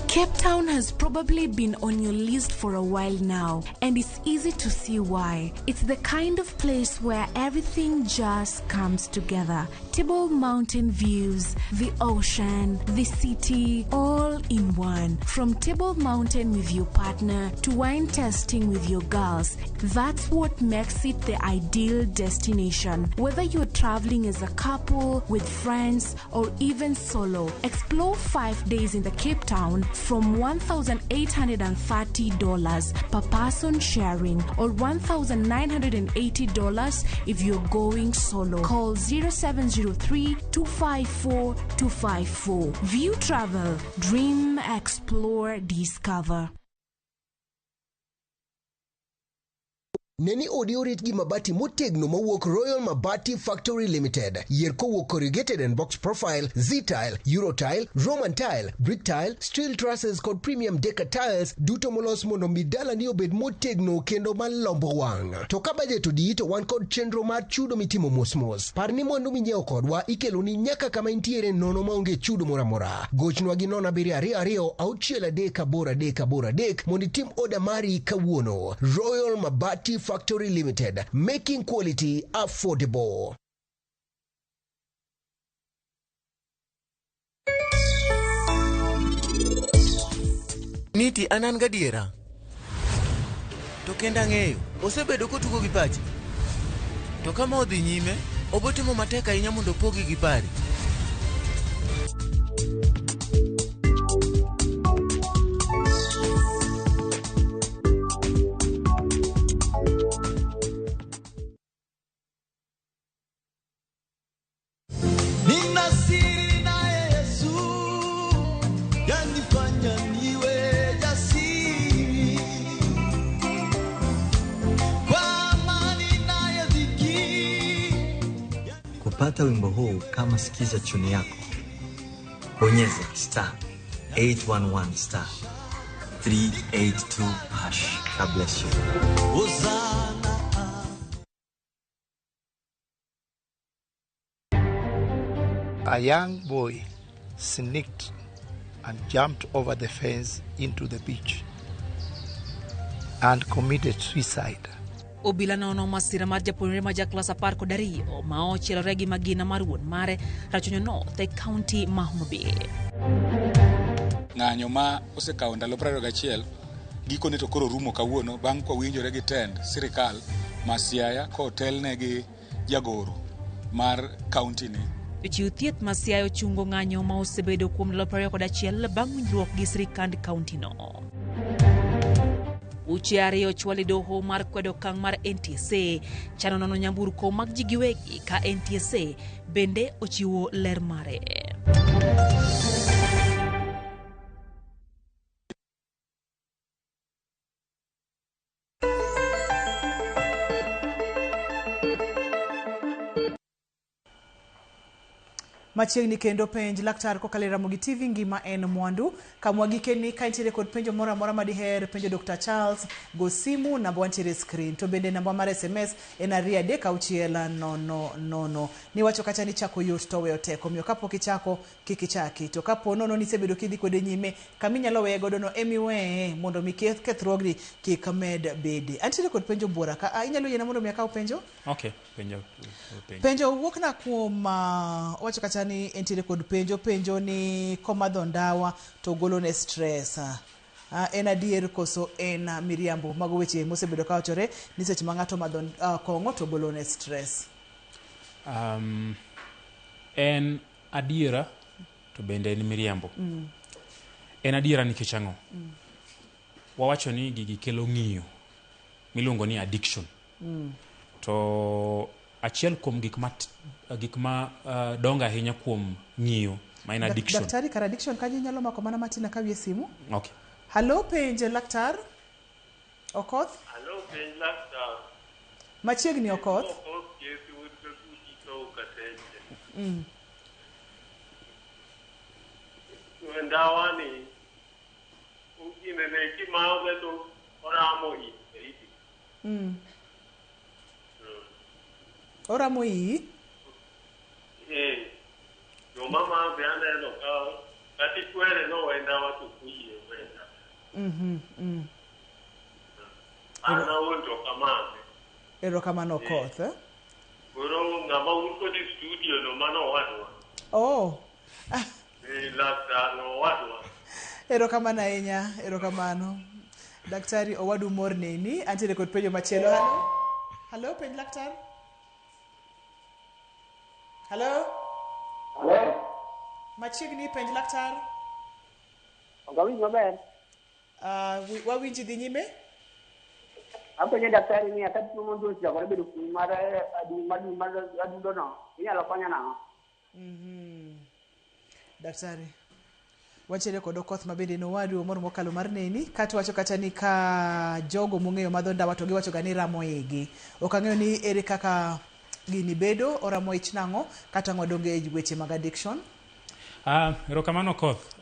Cape Town has probably been on your list for a while now, and it's easy to see why. It's the kind of place where everything just comes together. Table Mountain views, the ocean, the city, all in one. From Table Mountain with your partner to wine tasting with your girls, that's what makes it the ideal destination. Whether you're traveling as a couple, with friends, or even solo, explore 5 days in the Cape Town from $1,830 per person sharing, or $1,980 if you're going solo. Call 0703 254 254. View Travel. Dream, explore, discover. Neni odi orit gi mabati motegno mowuok Royal Mabati Factory Limited. Yier kowuok corrugated and box profile, Z-tile, Eurotile, Roman tile, brick tile, steel trusses kod premium decker tiles duto molos mondo mi dalani obed motegno kendo malombo wang'. To ka bajet odiyi to wan kod chenro mar chudo mitimo mosmos. Par ni mwandu minyiewo kodwa ikeloni nyaka kama intiere nono maonge chudo moro amora. Gochnwa gi 0722 638 83 mondo itim oda mari kawuono. Royal Mabati Factory Limited, making quality affordable. Niti an an gadiera. To kendo ang'eyo, osebedo kotugo gi pache. To kama odhi nyime, obotimo matek ahinya mondo opogi gi pari. Nina siri naye Yesu, yanifanya niwe jasiri. Kwa amani naye dhiki. Kupata wimbo huu kama sikiza chuni yako, bonyeza star 811 star 382 hash. God bless you. Hosana. A young boy sneaked and jumped over the fence into the beach and committed suicide. Obila nono masira mar japuonjre ma jaklas 12 ma ochielore gi magina mar wuon mare Rachuonyo North e kaunti ma Homa Bay. Ng'anyo ma osekawo ndalo 21 gikone to koro rumo kawuono bang' kwa winjore gi tend sirikal ma Siaya kotelne gi jagoro mar kaunti ni. Jochiw thieth ma Siaya ochungo ng'anyo ma osebedo kuom ndalo 21 bang' winjruok gi sirikand kaunti no. Uche ariyo ochwal e doho mar kwedo okang' mar NTSA chano nono nyamburko mag ji giwegi ka NTSA bende ochiwo ler mare. Machiegni kendo penj laktar kokalo e Ramogi TV ngima en mwandu. Kamwa gikeni ka intiere kod penjo moro amora madiher penjo Dr. Charles, go simu namba wantiere e screen. To bende namba mar SMS en 23600. Niwacho kacha ni chako yot to weyo tek, omiyo kapok ichako kik ichaki. To kapo nono nisebedo kidhi kode nyime, kaminyalo weye godo no emiweye mondo mi kethruogni kik med bede. Antiere kod penjo buora ka, inyalo yiena mondo mi akaw penjo? Okay, penjo. Penjo wuok na kuom wacho kacha ni entiere kod penjo, penjo ni komadho ndawa to golo ne stress. En adier koso en miriambo? Mago weche mosebedo kawachore ni seche ma ng'ato madho kong'o to golo ne stress. En adiera to bende en miriambo. En adiera nikech ang'o? Wawacho ni gigi kelo ng'iyo miluongo ni addiction. To achiel kuom gik ma dongo ahinya kuom ng'iyo ma en addiction. Daktari, kar addiction kanyo inyalo mako mana matin ka wiye simu? Okay. Hello, penj laktar. Okoth? Hello, penj laktar. Machiegni Okoth. Ndawa ni ginene kimadhe to oramo i. Oramo iyi? Joma madhe aneno ka kata ikwere nowe ndawa to ok oyie we ndawa. An awuon to ok amadhe. Erokamano Okoth. Koro ng'ama un kod e studio no mano owadwa. Oh. Eh, laktar no owadwa. Erokamano ahinya, erokamano. Daktari owadu mor neni, antiere kod penjo machielo. Halo? Halo, penj laktar? Halo? Halo? Machiegni penj laktar? Ok awinj maber. Wawinji dhi nyime? Apenjo daktari ni ka tuo modhi ochakore bedo kuom mar mar adundo no, inyalo konya nang'o? Daktari, wantiere kod Okoth ma bende nowadu moro mokalo mar neni kata wacho kata ni ka jogo mong'eyo madho ndawa to giwacho ga ni ramo igi. Ok ang'eyo ni ere kaka gini bedo, oramo ich nang'o kata ng'o donge e weche mag addiction. Erokamano Okoth.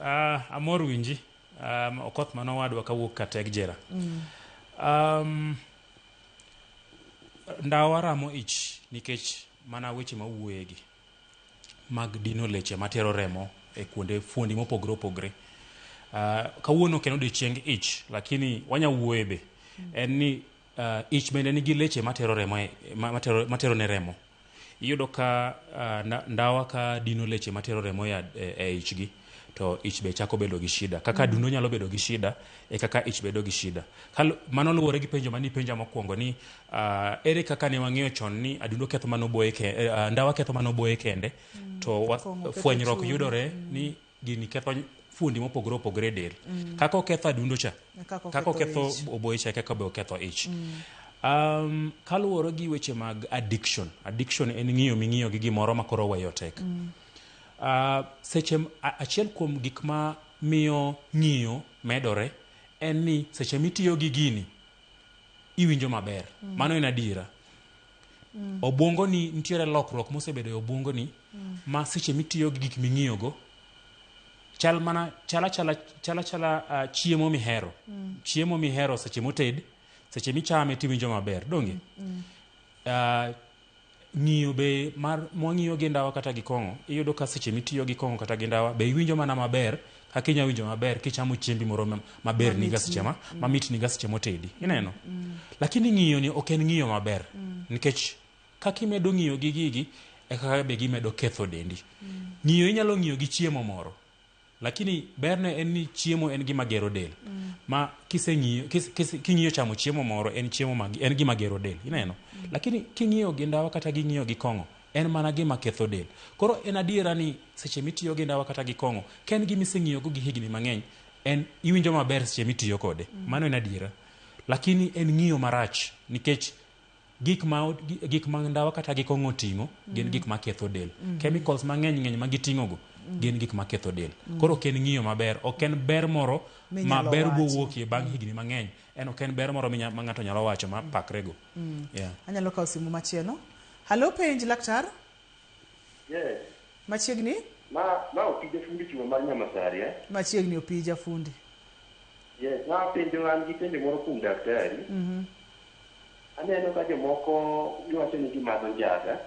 Amor winji. Okoth mano owadwa kawuok Katek Jera. Ndawa ramo ich nikech mana weche mawuoyegi mag dino leche matero remo e kuonde fuondi mopogore opogore. Kawuono ok en odiochieng ich, lakini wanya wuoye be. En ni ich bende nigi leche matero remo e, matero ne remo. Iyudo ka ndawa ka dino leche matero remo e ichgi, to ich be chako bedo gi shida. Kaka adundo nyalo bedo gi shida, e kaka ich bedo gi shida. Mano luwore gi penjo mane ipenja mokwongo ni ere kaka ne wang'eyo chon ni adundo ketho mana oboye ndawa ketho mana oboye kende, to Kong'o ketho fwenyruok chuny. yudore ni gini ketho fuondi mopogore opogore e del. Kaka oketho adundo cha, E kaka kaka oketho oketho ich. oboye cha, e kaka be oketho ich. Kaluwore gi weche mag addiction, addiction en ng'iyo ming'iyo gi gimoro ma koro weyo tek. Seche achiel kuom gik ma miyo ng'iyo medore en ni seche mitiyo gi gini iwinjo maber. Mano en adiera. Obwongo ni nitiere lokruok mosebedo e obwongo ni ma seche mitiyo gi gik ming'iyogo chal mana chala chala chala chala chiemo mihero. Chiemo mihero seche moted, seche michame tiwinjo maber, donge? Ng'iyo be mar mwang'iyo gi ndawa kata gi kong'o, iyudo ka seche mitiyo gi kong'o kata gi ndawa be iwinjo mana maber kaka inya winjo maber kichamo chiembi moro maber niga seche ma mamit niga seche motedi. Ineno? Lakini ng'iyo ni ok en ng'iyo maber nikech kaka imedo ng'iyo gi gigi e kaka be gimedo ketho dendi. Ng'iyo inyalo ng'iyo gi chiemo moro, lakini berne en ni chiemo en gima gero del. Ma kiseng'iyo king'iyo chamo chiemo moro en chiemo ma en gima gero del, ineno? Lakini king'iyo gi ndawa kata gi ng'iyo gi kong'o en mana gima ketho del. Koro en adiera ni seche mitiyo gi ndawa kata gi kong'o, ka en gima iseng'iyo go gi higni mang'eny, en iwinjo maber seche mitiyo kode. Mano en adiera. Lakini en ng'iyo marach nikech gik ma ndawa kata gi kong'o oting'o gin gik ma ketho del. Chemicals mang'eny ng'eny ma giting'o go gin gik ma ketho del. Koro ok en ng'iyo maber, ok en ber moro ma Minyalo ber wachi. bowuokie bang' higni mang'eny. En ok en ber moro ma ng'ato nyalo wacho ma pakrego. Yeah. Anyalo kawo simu machielo. Halo, penj laktar? Yes. Machiegni? Ma Opija fundi chuma mar Nyamasari, eh? Machiegni Opija fundi. Yes, ma penjo an gi penjo moro kuom daktari. Aneno ka jomoko giwacho ni gimadho njaga,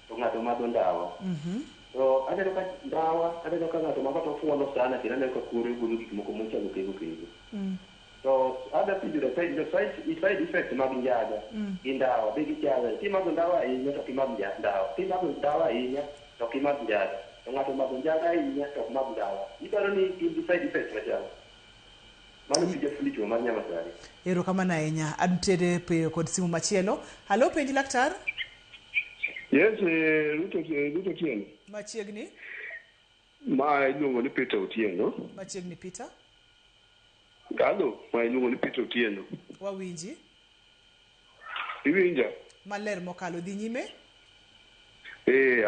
to ng'ato madho ndawa. To aneno ka ndawa, aneno ka ng'ato madho to ofuolo sana, kendo aneno ka kore golo gik moko mochalo kego kego. To adwa penjo daktari, to side effect mag njaga gi ndawa be gichalre? Kimadho ndawa ahinya to ok imadh ndawa. Kimadho ndawa ahinya to ok imadh njaga. To ng'ato omadho njaga ahinya to ok madh ndawa. Iparo ni gin gi side effects machal? Mano Opija fundi chuma mar Nyamasari. Erokamano ahinya. Antiere piyo kod simu machielo. Halo, penj laktar? Yes, Ruto, Ruto Otieno. Machiegni? Ma iluongo ni Peter Otieno. Machiegni Peter. Halo, ma iluongo ni Peter Otieno. Wawinji. Iwinja? Maler mokalo, dhi nyime.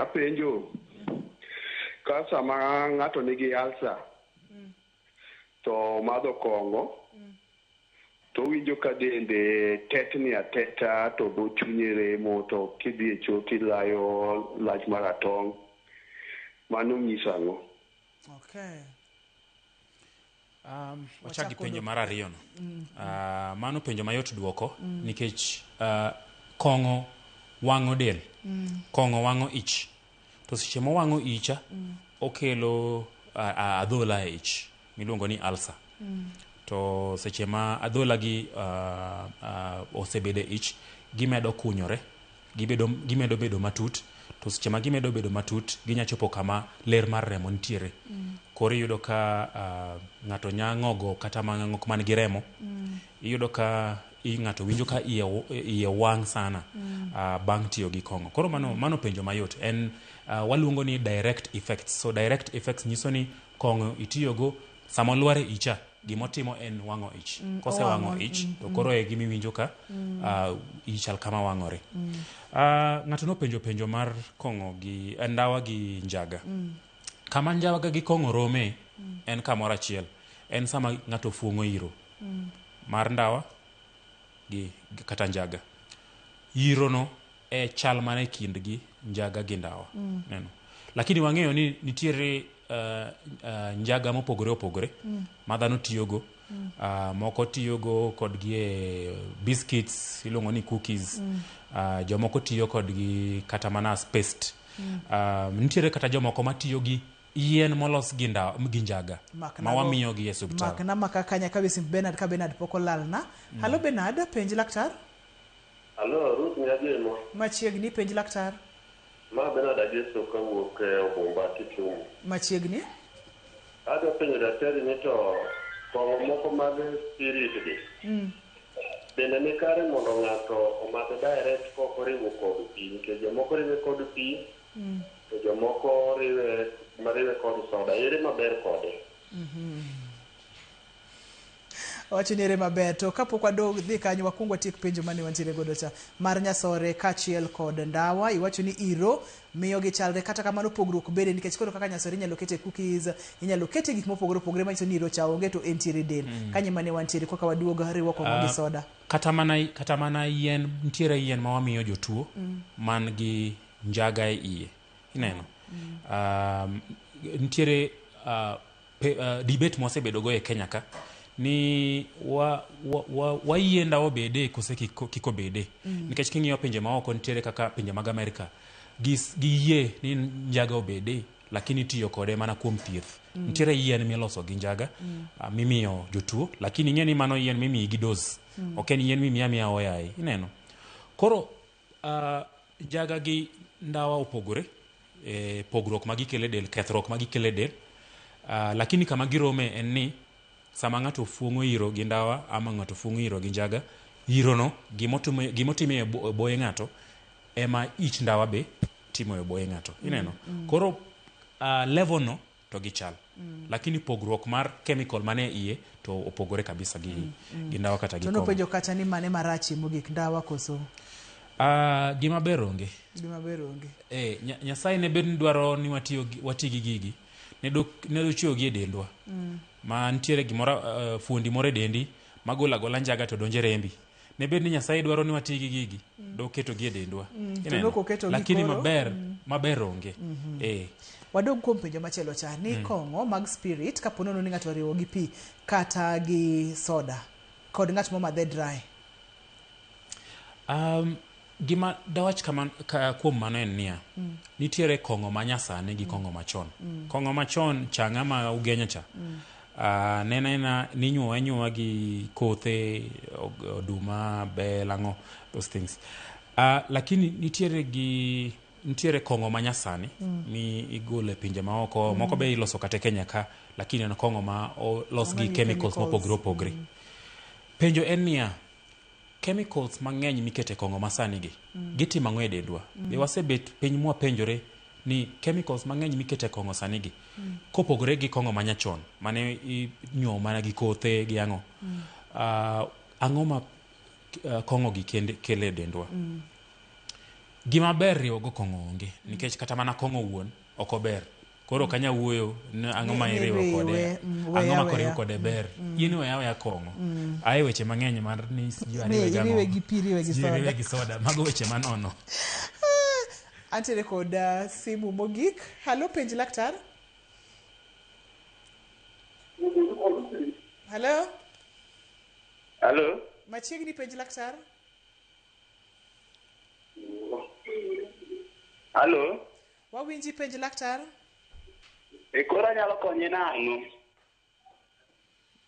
Apenjo. Ka sama ng'ato nigi ulcer, to madho kong'o, to owinjo ka dende tetni ateta, to dho chunye remo, to kidhi e cho tilayo lach mar atong'. Mano nyiso ang'o? Okay. Wachak gi penjo mar ariyo no. Mano penjo mayot duoko nikech kong'o wang'o del, kong'o wang'o ich. To seche mowang'o icha, okelo adhola e ich miluongo ni ulcer. To seche ma adhola gi osebedo e ich, gimedo kunyore. Gibedo, gimedo bedo matut to seche ma gimedo bedo matut ginya chopo kama ler mar remo nitiere. Koro iyudo ka ng'ato nya ng'ogo kata mana ng'ok man gi remo. Iyudo ka ng'ato winjo ka iye wang' sana bang' tiyo gi kong'o. Koro mano, mano penjo mayot. En waluongo ni direct effects. So direct effects nyiso ni kong'o itiyogo sama olwar e icha, gimotimo en wang'o ich. Kosewang'o Owang'o, ich, to koro e gimiwinjo ka ich chal kama wang'ore. Ng'ato nopenjo penjo mar kong'o gi ndawa gi njaga. Kama njaga gi kong'o rome en kamoro achiel. En sama ng'ato fuong'o iro mar ndawa gi kata njaga. Iro no e chal mana e kindgi njaga gi ndawa. Neno. Lakini wang'eyo ni nitiere njaga mopogore opogore ma dhano tiyogo. Moko tiyogo kodgi e biscuits iluongo ni cookies. Jomoko tiyo kodgi kata mana as paste. Nitiere kata jomoko matiyo gi yien molos gi, ndawa, gi njaga Makna ma go- wamiyogi e osiptal. Makna maka kanya kawe simb Bernard ka Bernard pok olalna. Halo Bernard, penj laktar. Alo, Ruth Nyagemo. Machiegni, penj laktar. Ma Bernard Ageso kawuok e Obumba, Kisumu. Machiegni. Adwa penjo daktari ni to kong'o moko mag spirit gi bende ni kare mondo ng'ato omadh direct kok oriwo kod pi nikech jomoko riwe kod pi to jomoko riwe mariwe kod soda ere maber kode? Owacho ni ere maber to kapok wadog dhi kanyo wakuong watiek penjo mane wantiere godo cha mar nyasore kaachiel kod ndawa. Iwacho ni iro miyo gichalre, kata kamano pogruok bede nikech koro kaka nyasore inyalo kete cookies, inyalo kete gik mopogore opogore manyiso ni iro cha onge to entiere e del. Kanyo mane wantiere koka waduog riwo kong'o gi soda. Kata mana yien nitiere yien ma wamiyo jotuo man gi njaga e iye ineno. Nitiere debate mwasebedo go e Kenya ka ni wa, wa, wa, wayie ndawa obede kose kik obede. Nikech king'iyo pinje maoko nitiere kaka pinje mag Amerika giyie ni njaga obede lakini itiyo kode mana kuom thieth. Nitiere yien miloso gi njaga mimiyo jotuo lakini ing'e ni mano yien mimiyi gi dose. Ok en yien mimiyo amiya oyaye ineno. Koro njaga gi ndawa opogore e pogruok ma gikelo e del, kethruok ma gikelo e del. Lakini kama girome en ni sama ng'ato fuong'o iro gi ndawa ama ng'ato fuong'o iro gi njaga, irono gimotimo e boye ng'ato ema ich ndawa be timo e boye ng'ato ineno. Koro level no to gichal. Lakini pogruok mar chemical mane iye to opogore kabisa gi, gi ndawa kata gi To kong'o. nopenjo kacha ni mane marachie mogik, ndawa koso Gima ber onge. Gima ber onge. E, Nyasaye ne bed ni dwaro ni wati gi gigi ne dochiwogi e dendwa. Ma nitiere gimoro fuondi moro e dendi magolo agola njaga to donjo e rembi. Ne bed ni Nyasaye dwaro ni wati gi gigi doketogi e dendwa. To Ineno? nok oketogi Lakini koro. maber maber onge. E. Wadog kuom penjo machielo cha ni kong'o mag spirit kapo nono ni ng'ato oriwo gi pi kata gi soda kod ng'at momadhe dry. Gima dawach kama, kuom mano en niya, nitiere kong'o ma nyasani gi kong'o machon. Kong'o machon chang'a ma ugenya cha. Ne en ninyuowe anyuowa gi kothe, oduma, bel, ang'o, those things. Lakini nitiere kong'o ma nyasani mi igolo e pinje maoko, moko be iloso kata e Kenya ka, lakini en kong'o ma olos gi Gi chemicals chemicals. mopogore opogore. Penjo en niya, chemicals mang'eny mikete kong'o masani gi, gitimo ang'o e dendwa? Be wasebet piny mwapenjore ni chemicals mang'eny mikete kong'o sani gi, kopogore gi kong'o manyachon mane inyuowo mana gi kothe gi ang'o, ang'o ma kong'o gi kelo e dendwa? Gima ber riwo go kong'o onge, nikech kata mana kong'o wuon ok ober. Koro ok anyal wuoyo ni ang'o ma Ni iriwo kode, riwe, ang'o weya ma koriw weya. kode ber. In weya aweya kong'o. Ae weche mang'eny mar ni sijui Ni ariwe gang'o. iriwe gi pi, iriwe gi Sijui iriwe soda. gi soda. Mago weche manono. Antiere kod simu mogik. Halo, penj laktar. Halo, Halo? machiegni, penj laktar. Halo? Wawinji, penj laktar. E koro anyalo konye nang'o?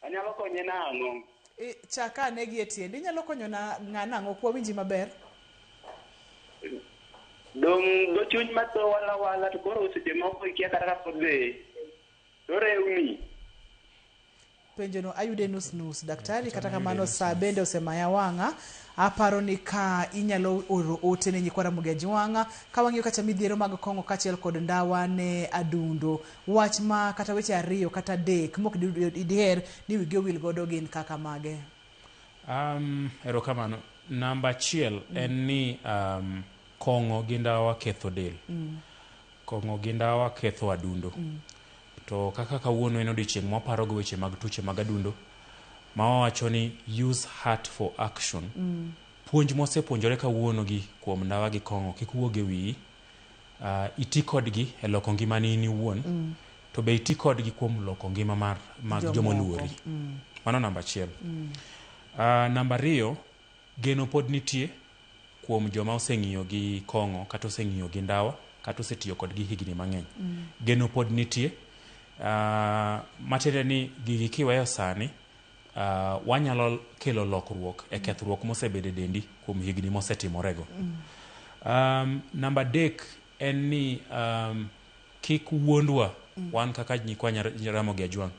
Anyalo konye nang'o? E, chaka ane gi e tiendi. Inyalo konyo na ng'a nang'o? Ok wawinji maber. Dong' dho chuny matho wala wala to koro seche moko ikia kata kaka odhi. To rewni. Penjono ayude nus nus daktari, kata kamano saa bende osemaya wang'a. Aparo ni ka inyalo oro ote ne nyikwa Ramogi Ajwang' ka wang'iyo kata midhiero mag kong'o kaachiel kod ndawa ne adundo. Wach ma kata weche ariyo kata adek mok diher ni wigi owil godo gin kaka mage? Erokamano. Namba achiel en ni kong'o gi ndawa ketho del. Kong'o gi ndawa ketho adundo. To kaka kawuono en odiochieng' mwaparogo weche mag tuoche mag adundo, ma wawacho ni use heart for action. Puonj mwasepuonjore kawuono gi kuom ndawa gi kong'o kik wuog e wiyi. Iti kodgi e loko ngimani in iwuon. To be iti kodgi kuom loko ngima mar mag Jomoko. jomoluori. Mano namba achiel. Namba ariyo, geno pod nitie kuom joma oseng'iyo gi kong'o kata oseng'iyo gi ndawa kata osetiyo kodgi higni mang'eny. Geno pod nitie. Matiende ni gigi kiweyo sani, wanyalo kelo lokruok e kethruok mosebedo e dendi kuom higni mosetimorego. Namba adek en ni kik wuondwa wan kaka nyikwa Ramogi Ajwang'.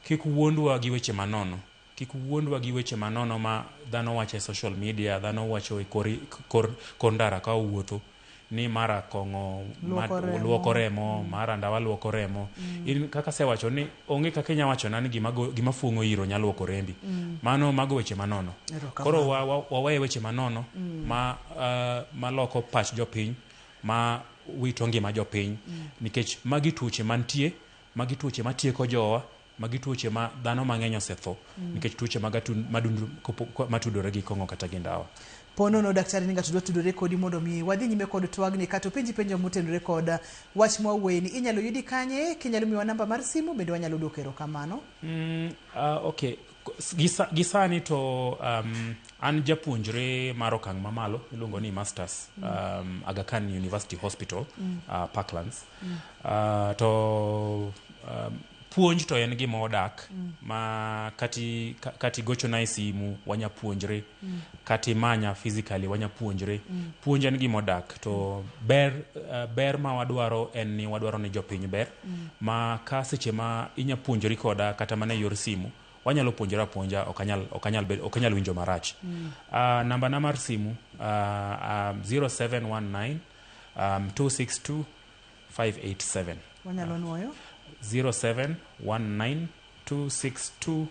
Kik wuondwa gi weche manono. Kik wuondwa gi weche manono ma dhano wacho e social media, dhano wacho e kor ndara ka owuotho ni mara kong'o Luoko remo. luoko remo, mara ndawa luoko remo. In kaka asewacho ni onge kaka inya wachona ni gima fuong'o iro nyalo luoko rembi. Mano mago weche manono. Erokamano. Koro wawe weche manono ma maloko pach jopiny, ma wito ngima jopiny. Nikech magi tuoche mantie, magi tuoche matieko jowa, magi tuoche ma dhano mang'eny osetho nikech tuoche mag madundu matudore gi kong'o kata gi ndawa. Ponono daktari ni ng'ato dwa tudore kodi mondo mi wadhi nyime kod twagni kata openji penjo motenore kod wach mwawuoyeni inyalo yudi kanye kinyalo miwa namba mar simu bende wanyalo duoko erokamano. Okay. Gi sani to an japuonjre mar okang' mamalo iluongo ni masters Aga Khan University Hospital, Parklands. To puonj to en gima odak ma kati gochona e simu wanya puonjre, kati manya physically wanya puonjre. Puonj en gima odak to ber ma wadwaro en ni wadwaro ni jopiny ber ma ka seche ma inya puonjori koda kata mana e yor simu wanyalo puonjore apuonja ok anyal winjo marach. Namba na mar simu 0719 262 587. Wanyalo nuoyo. 0719 262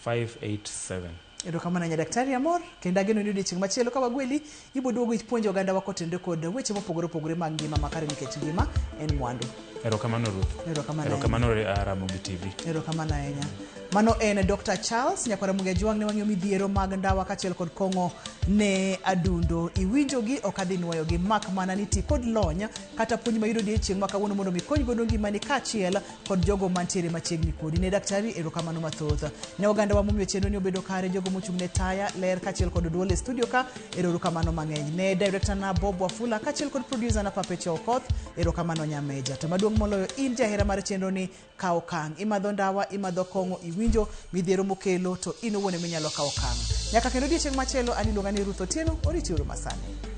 587. Erokamano ahinya daktari amor kendo ageno ni odiochieng' machielo ka wagweli ibo duogo ipuonjo oganda wa kotenore kod weche mopogore opogore mag ngima makare nikech ngima en mwandu. Erokamano Ruth. Erokamano ahinya. Erokamano Ramogi TV. Erokamano ahinya. Mano en Dr. Charles Nyakwara Ramogi Ajwang' ne wang'iyo midhiero mag ndawa kaachiel kod kong'o ne adundo. Iwinjogi ok adhi nuoyogi mak mana ni ti kod lony kata puonj mayudo odiochieng' ma kawuono mondo mi kony godo ngimani kaachiel kod jogo mantiere machiegni kodi. Ne daktari erokamano mathoth. Ne oganda wa momiyo chenro ni obedo kare jogo mochung' ne taya, ler kaachiel kod duol e studio ka erokamano mang'eny. Ne director na Bob Wafula kaachiel kod producer na Papecho Okoth erokamano nyameja. To maduong' moloyo in jahera mar chenro ni kaw okang'. Imadho ndawa, imadho kong'o, iwinjo midhiero mokelo to in owuon ema inyalo kawo okang'. Nyaka kendo odiochieng' machielo an iluonga ni Ruth Otieno, oriti uru masani.